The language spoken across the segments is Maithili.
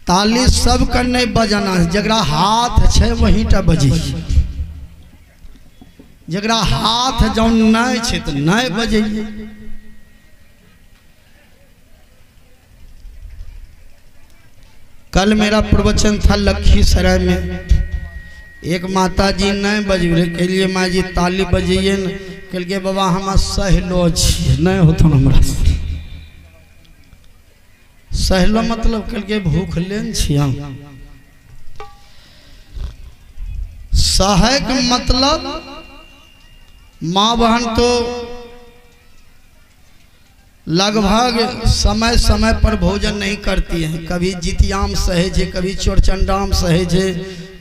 ताली सबके नहीं बजाना है, जकरा हाथ है वही टा बजी, जकरा हाथ जौन नहीं है तो नहीं बजैए। कल मेरा प्रवचन था लखीसराय में, एक माता जी नहीं बजबे के लिए, माँ जी ताली बजैए न, कहलकै बाबा हम सहलो छी, नहीं होत हमरा सहलो, मतलब कहलकै भूखले न छी हम। सहै के मतलब माँ बहन तो लगभग समय समय पर भोजन नहीं करती हैं, कभी जितियाम सहे छे, कभी चौरचंडाम सहे छे,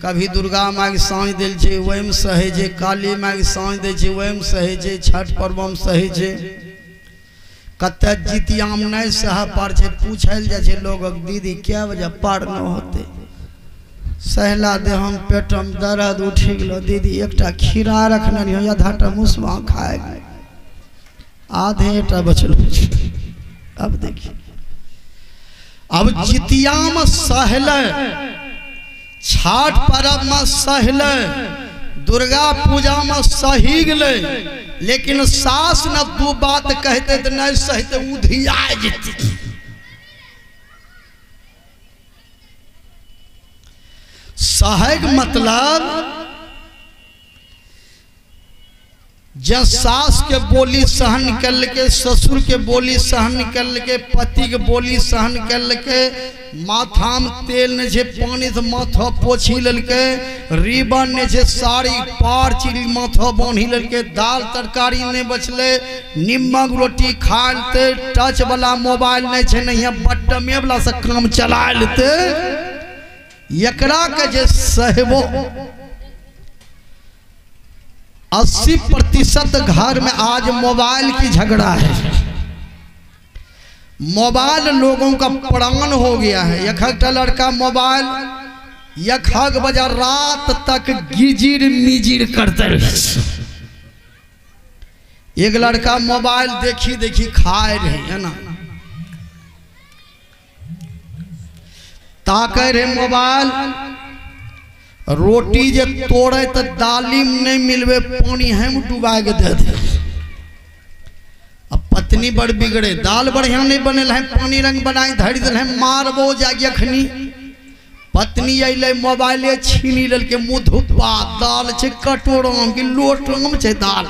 कभी दुर्गा माँ के साँझ दिल छे वही सहे छे, काली माँ के साँझ दै छे वही सहे छे, छठ पर्व सहे छे। कते जितियाम नहीं सह पार छे, पूछल जाए छे लोग दीदी क्या वजह पार न होते, सहला दे हम पेटम दर्द उठि गेलो दीदी, एकटा खीरा रखने रहियो आधाटा मुसवा खाए आधे टा बचल। अब देखिए अब जितियाम सहले, छठ पर्व में सहले, दुर्गा पूजा में सही गले, लेकिन सास न दू बात कहते तो नहीं सहते, उधिया जेते। सहग मतलब जब सास के बोली सहन कर के, ससुर के बोली सहन कर के, पति के बोली सहन कर के, माथा में तेल नहीं छे पानी से माथा पोछी ललके, रिबन नहीं छे साड़ी पार चिड़ी माथा बान्ही ललके, दाल तरकारी नहीं बचले, निमक रोटी खा लेते, टच वाला मोबाइल नहीं छे नहीं बटमे वाला से काम चला लेते, एकरा के जे सहबो 80% घर में आज मोबाइल की झगड़ा है। मोबाइल लोगों का प्राण हो गया है। एक लड़का मोबाइल एक बजा रात तक गिजिर मिजिर करते रहे। एक लड़का मोबाइल देखी देखी खाए रहे है ना, ताके रहे मोबाइल, रोटी जे तोड़े तो दाली में नहीं मिलवे, पानी हम डुबा के दे दे। अब पत्नी बड़ बिगड़े, दाल बढ़िया नहीं बनल है, पानी रंग बनाई धरि दिल है, मारबो जाए अखनी। पत्नी अल मोबाइले छीनी ललके, मुँह धुपा दाल छे कटोराम कि लोटाम छे दाल,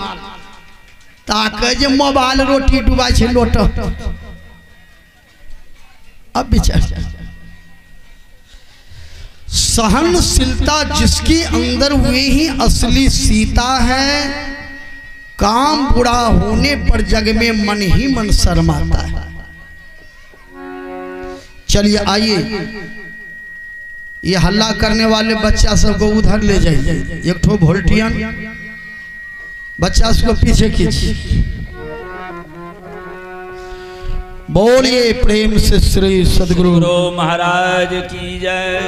ताके जे मोबाइल रोटी डुबाई छे लोट। अब विचार, सहनशीलता जिसके अंदर वे ही असली सीता है। काम बुरा होने पर जग में मन ही मन शर्माता है। चलिए आइए, ये हल्ला करने वाले बच्चा सबको उधर ले जाइए, एक ठो वोल्टियन बच्चा सबको पीछे खींचिए। बोलिए प्रेम से श्री सदगुरु महाराज की जय।